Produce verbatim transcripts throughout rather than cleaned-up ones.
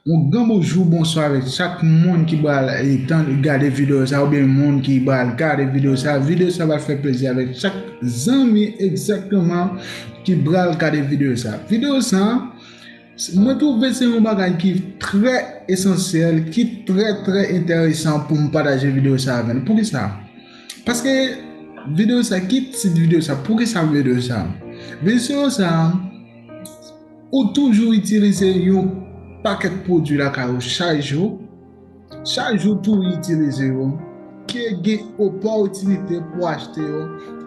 Yon gran bonjou, bonswa avèk chak moun ki pral, eh, tann, gade videyo sa, oubyen moun ki pral gade videyo sa. Videyo sa va fè plezi avèk chak zanmi egzakteman ki pral gade videyo sa. Videyo sa, mwen twouve se yon bagay ki trè esansyèl, ki trè, trè enteresan pou m pataje videyo sa avè nou. Poukisa? Paske videyo sa, ki tit videyo sa? Poukisa videyo sa? Videyo sa, ou toujou itilize yon pakèt pwodui lakay ou chak jou, chak jou tou itilize yo, ke gen opòtinite pou achte yo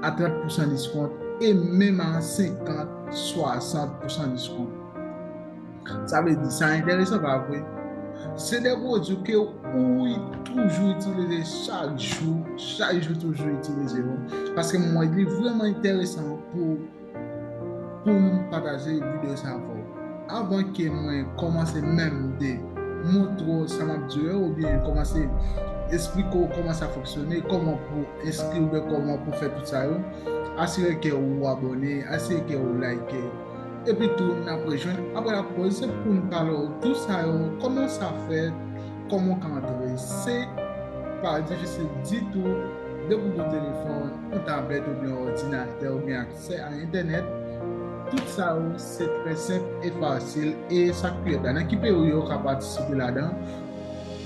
a trant pousan diskont e menm a senkant, swasant pousan diskont. Sa vle di, sa enteresan, pa vre? Se de pwodui ke ou toujou itilize chak jou, chak jou toujou itilize yo. Paske mwen, li vrèman enteresan pou, pou m pataje videyo sa avè w. Avan ke mwen kòmanse menm de montre w sa m ap di yo, oubyen kòmanse esplike w kòman sa fonksyone, kòman pou enskri oubyen kòman pou fè tout sa yo, asire ke ou abòne, asire ke ou like. Epi tou, n ap rejwenn apre lapòz, se pou n pale w tout sa yo, kòman sa fèt, kòman w ka antre. Se pa difisil ditou, depi w gen yon telefòn, yon tablèt oubyen yon òdinatè oubyen aksè a entènèt, tout sa yo se trè senp e fasil. E sa k pi rèd la, nan ki peyi w ye, w ka patisipe ladan.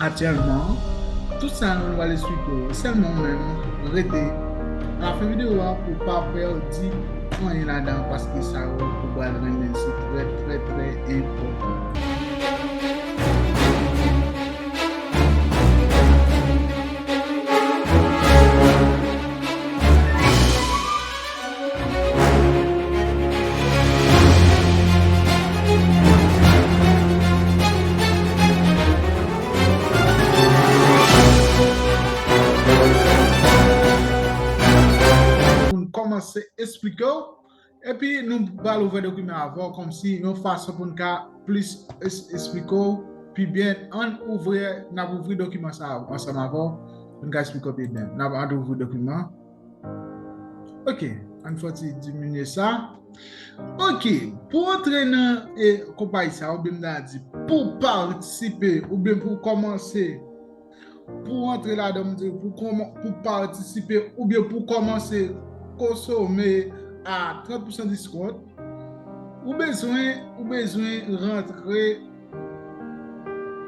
Aktyèlman, tout sa yo nou pral esplike w, sèlman ou menm rete alafen videyo a pou w pa pèdi anyen ladan, paske sa yo ou pral renmen, se trè, trè, trè enpòtan. Pou n kòmanse esplike w, epi nou pral ouvè dokiman avè w, kòmsi yon fason pou n ka plis es-, esplike w pi byen. Ann ouvri, n ap ouvri dokiman sa a ansanm avè w, pou n ka esplike w pi byen. N ap, ann ouvri dokiman. Ok, ann fè yon ti diminye sa. Ok, pou antre nan, e, konpayi sa, oubyen m ta di, pou patisipe, oubyen pou kòmanse, pou antre ladan, m di, pou kòman-, pou patisipe, oubyen pou kòmanse konsome a trant pousan diskont, ou bezwen, ou bezwen rantre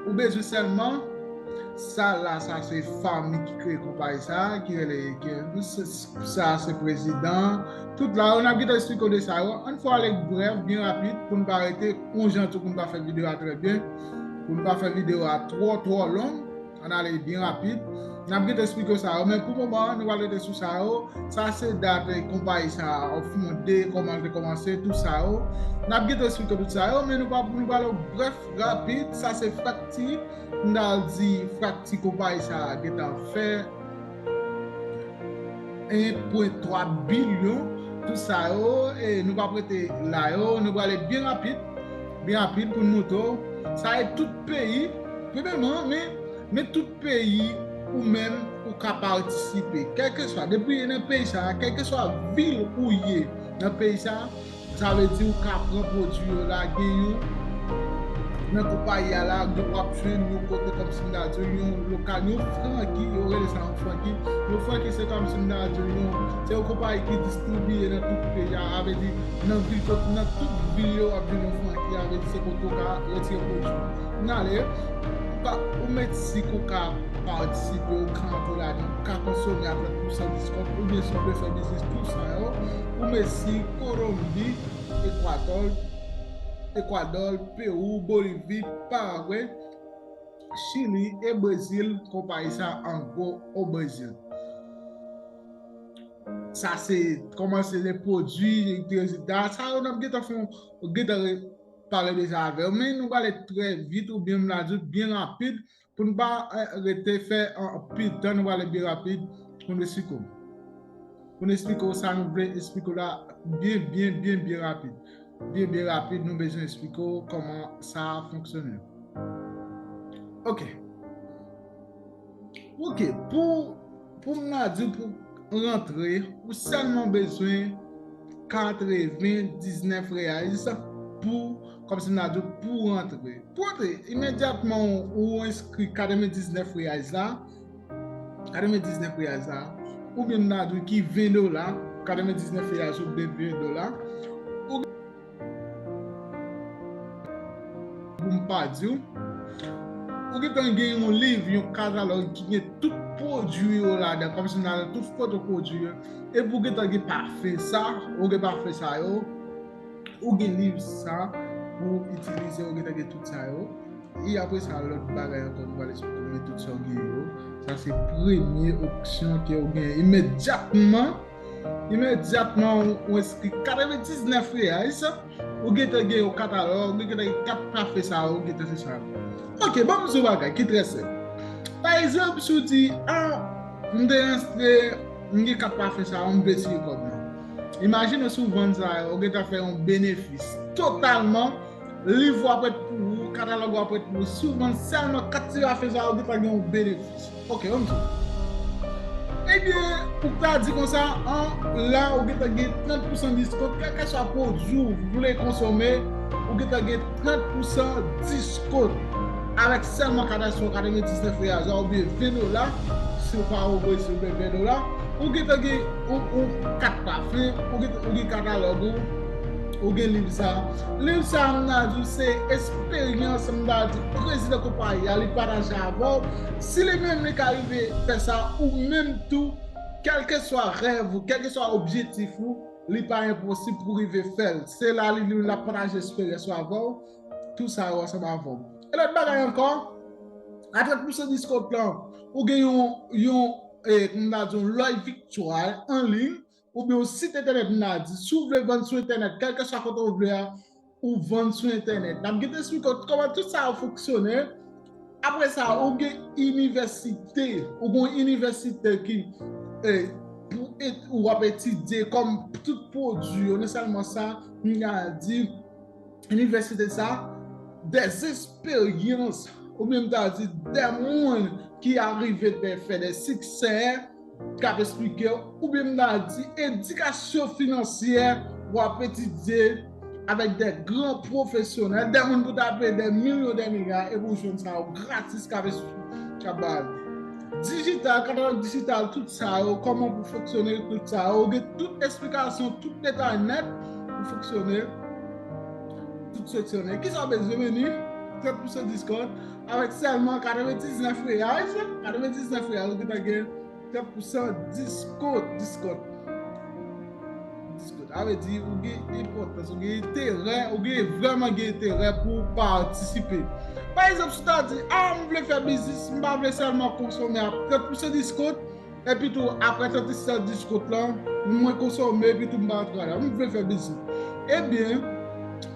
Ou bezwen sèlman sa la, sa se fanmi ki kreye konpayi sa, ki rele, ki, sa se prezidan. Tout la yo, n ap gentan esplike w de sa yo. Ann fè w ale brèf, byen rapid, pou n pa rete yon jan tou, pou n pa fè videyo a trè byen, pou n pa fè videyo a twò, twò long. Ann ale byen rapid. N ap gentan esplike w sa yo, men pou moman an, nou pral rete sou sa yo. Sa se dat, eh, konpayi sa a fonde, kòman l te kòmanse, tout sa yo. N ap gentan esplike w tout sa yo, men nou pa, nou pral brèf, rapid. Sa se frakti, m ta di frakti konpayi sa a gentan fè en pwen twa bilyon, tout sa yo, e nou p ap rete la yo, nou prale byen rapid, byen rapid pou n montre w. Sa e tout peyi, premyèman, men, men tout peyi ou menm ou ka patisipe. Kèlkeswa, depi nan peyi sa a, kèlkeswa vil ou ye nan peyi sa a, sa vle di ou ka pran pwodui yo la, gen yon nan konpayi a la, gen w ap jwenn yon kote kòmsi m ta di w, yon lokal, yon franki, yo rele sa yon franki. Yon franki se kòmsi m ta di w, yon, se yon konpayi ki distribiye nan tout peyi a, sa vle di nan vil kot, nan tout vil yo w ap jwenn yon franki, sa vle di se kote w ka retire pwodui. N ale, ou ka, ou met si ou ka patisipe, ou ka antre ladan, ou ka konsome a trant pousan diskont, oubyen si w vle fè biznis, tout sa yo, ou met si Kolonbi, Ekwadò, Ekwadò, Pewou, Bolivi, Paragwe, Chili e Brezil, konpayi sa an gwo o Brezil. Sa se kòman se de pwodui, rezilta. Sa yo n ap gentan fè, gentan re-, pale de sa avè w. Men nou prale trè vit, oubyen m ta di w byen rapid, pou n pa, eh, rete fè anpil tan, nou prale byen rapid pou n esplike w. Pou n esplike w sa nou vle esplike w la byen, byen, byen, byen rapid. Byen, byen rapid, nou bezwen esplike w kòman sa fonksyone. Ok. Ok, pou, pou m ta di w pou rantre, ou sèlman bezwen katrevendiznèf reais pou Kòmsi m ta di w pou w rantre. Pou w rantre, imedyatman ou, ou enskri katrevendiznèf reais la, katrevendiznèf reais la, oubyen m ta di w ki ven dola, katrevendiznèf reais oubyen ven dola, ou pou m pa di w, ou gentan gen yon liv, yon katalòg ki gen tout pwodui yo ladan, kòmsi nan tout foto pwodui yo, epi ou gentan gen pafen sa, ou gen pafen sa yo, ou gen liv sa pou w itilize, ou gentan gen tout sa yo. E apre sa, lòt bagay ankò, nou pral esplike w tout sa w gen yo. Sa se premye opsyon ke w gen imedyatman. Imedyatman, ou, ou enskri katrevendiznèf reais, ou gentan gen yon katalòg, ou gentan gen kat pafen sa yo, ou gentan se sa. Ok, ban m di w bagay ki trè senp. Pa egzanp, si w di, a, m te rantre, m gen kat pafen sa yo, m vle tire kòb mwen. Imajine si w vann sa yo, ou gentan fè yon benefis totalman, liv ou ap ret pou ou, katalòg ou ap ret pou ou. Si w vann sèlman kat ti pafen sa yo, ou gentan gen yon benefis. Ok, ban m di w. Ebyen, ou ta di konsa, an, la, ou gentan gen trant pousan diskont, kèlkeswa pwodui w vle konsome, ou gentan gen trant pousan diskont. Avèk sèlman katrevendiznèf reais la, oubyen ven dola, si w pa o Brezil, oubyen ven dola, ou gentan gen ou, ou kat pafen, ou gen, ou gen katalòg ou, ou gen liv sa. Liv sa, m ta di w, se esperyans, m ta di, prezidan konpayi a, li pataje avè w. Si li menm, li ka rive fè sa, ou menm tou, kèlkeswa rèv ou, kèlkeswa objektif ou, li pa enposib pou rive fè l. Se la, li, li, l ap pataje esperyans ou avè w, tout sa yo ansanm avè w. E lòt bagay ankò, a trant pousan diskont lan, ou gen yon, yon, e, m ta di yon lòy vityèl an liy, oubyen yon sit entènèt, m ta di, si w vle vann sou entènèt, kèlkeswa kote w vle a, ou vann sou entènèt. N ap gentan esplike w kòman tout sa yo fonksyone. Apre sa, ou gen inivèsite, ou gen yon inivèsite ki, e, pou et-, ou ap etidye kòm tout pwodui yo, non sèlman sa, m ta di, inivèsite sa, des esperyans, oubyen m ta di, de moun ki arive de fè de siksè, k ap esplike w, oubyen m ta di, edikasyon finansyè, w ap etidye avèk de gran pwofesyonèl, de moun pou ta peye de milyon de milyar, epi w jwenn sa yo gratis, k ap esplike, k ap ba w. Dijital, katalòg dijital, tout sa yo, kòman pou fonksyone, tout sa yo, ou gen tout esplikasyon, tout detay nèt pou fonksyone, tout fonksyone. Kisa w bezwen, meni? Trant pousan diskont, avèk sèlman katrevendiznèf reais, katrevendiznèf reais, ou gentan gen trant pousan diskont, diskont. Diskont. Sa vle di, ou gen enpòtans, ou gen enterè, ou gen, vrèman gen enterè pou w patisipe. Pa egzanp, si w ta di, a, m vle fè biznis, m pa vle sèlman konsome a trant pousan diskont, epi tou, apre trant pousan diskont lan, mwen konsome, epi tou, m pa antre la. M vle fè biznis. Ebyen,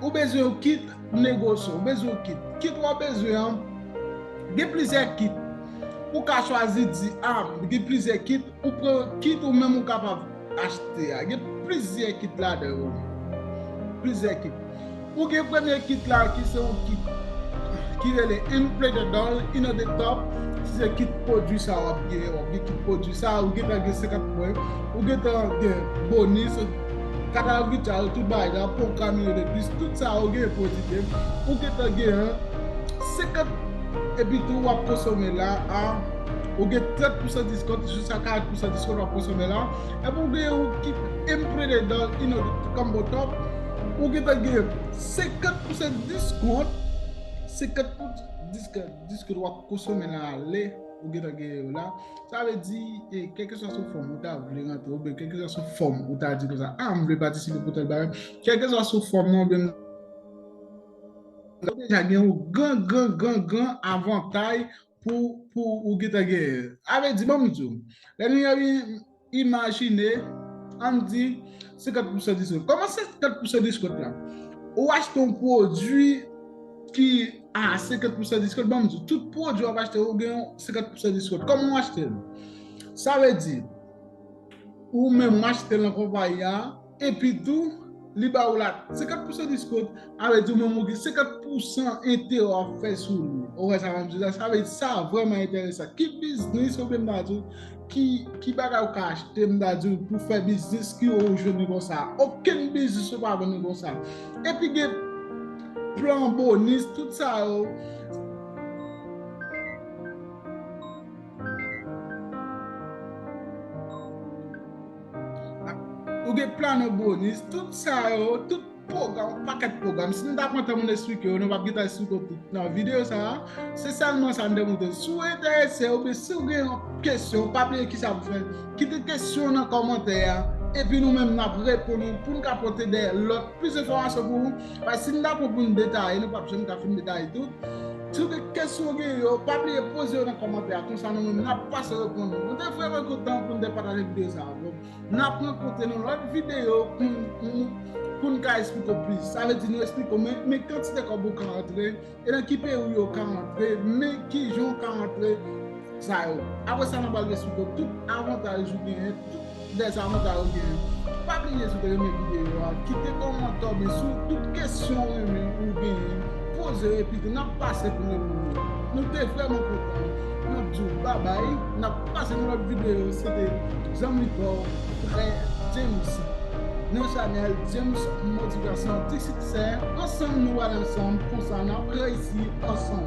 ou bezwen yon kit negosye, ou bezwen yon kit. Kit w ap bezwen an, gen plizyè kit. Ou ka chwazi di, a, gen plizyè kit, ou pran kit ou menm ou kapab achte a. Gen plizyè kit ladan yo. Plizyè kit. Ou gen premye kit la ki se yon kit ki rele Emprendedor Inno the Top. Si se kit pwodui sa w ap gen, w ap gen kit pwodui sa, ou gentan gen senkant pwen, ou gentan gen bonis, katalòg vital, tout bagay la, pwogram yo de plis, tout sa ou gen pwodui, ou gentan gen senkant, epi tou w ap konsome la a, ou gen trant pousan diskont, jiska karant pousan diskont w ap konsome la, epi ou gen yon kit Emprendedor Inno the Combo Top, ou gentan gen senkant pousan diskont, senkant pousan diskont, diskont w ap konsome la ale, ou gentan gen yo la. Sa vle di, e, kèlkeswa sou fòm ou ta vle rantre, oubyen kèlkeswa sou fòm ou ta di konsa, a, m vle patisipe pou tèl bagay, kèlkeswa sou fòm nan, oubyen ou deja gen yon gran, gran, gran, gran avantay pou, pou ou gentan genyen. Sa vle di, ban m di w, lè nou imajine, ann di, senkant pousan diskont. Kòman senkant pousan diskont la? Ou achte yon pwodui ki a senkant pousan diskont, ban m di w, tout pwodui w ap achte, ou gen yon senkant pousan diskont. Kòman w achte l? Sa vle di, ou menm w achte l nan konpayi a, epi tou, li ba ou la senkant pousan diskont, sa vle di ou menm ou gen senkant pousan enterè w ap fè sou li. Ou wè sa m ap di la? Sa vle di sa vrèman enteresan. Ki biznis oubyen m ta di w, ki, ki bagay ou ka achte, m ta di w, pou fè biznis ki ou jwenn li konsa? Okenn biznis ou pa jwenn li konsa. Epi gen plan bonis, tout sa yo. Ou gen plan bonis, tout sa yo, tout pwogram, yon pakèt pwogram. Si nou ta pran tan pou n esplike yo, nou p ap gentan esplike yo tout nan videyo sa a. Se sèlman sa n te montre. Si w enterese, oubyen si w gen yon kesyon, pa bliye kisa pou fè. Kite kesyon nan kòmantè a, epi nou menm n ap reponn ou pou n ka pote de lòt plis enfòmasyon pou ou. Paske si n ta pran pou n detaye, nou p ap janm ka fin detaye tout. Si w gen kesyon w gen yo, pa bliye poze yo nan kòmantè a, konsa nou menm n ap pase reponn ou. Nou te vrèman kontan pou n te pataje videyo sa avè w. N ap rankontre nan lòt videyo pou n, pou n, pou n ka esplike w plis. Sa vle di nou esplike w men, men kantite kòb ou ka antre, e nan ki peyi w yo ka antre, men kijan w ka antre, sa yo. Apre sa, n ap al esplike w tout avantaj ou genyen, tout dezavantaj ou genyen. Pa bliye si w te renmen videyo a, kite kòmantè w, men sou tout kesyon ou renmen ou genyen, poze yo, epi tou n ap pase pou reponn ou. Nou te vrèman kontan. N ap di w babay, n ap pase nan lòt videyo. Se te zanmi pa w, frè James, nan chanèl James Motivation Disiksè. Ansanm nou ale ansanm, konsa n ap reyisi ansanm.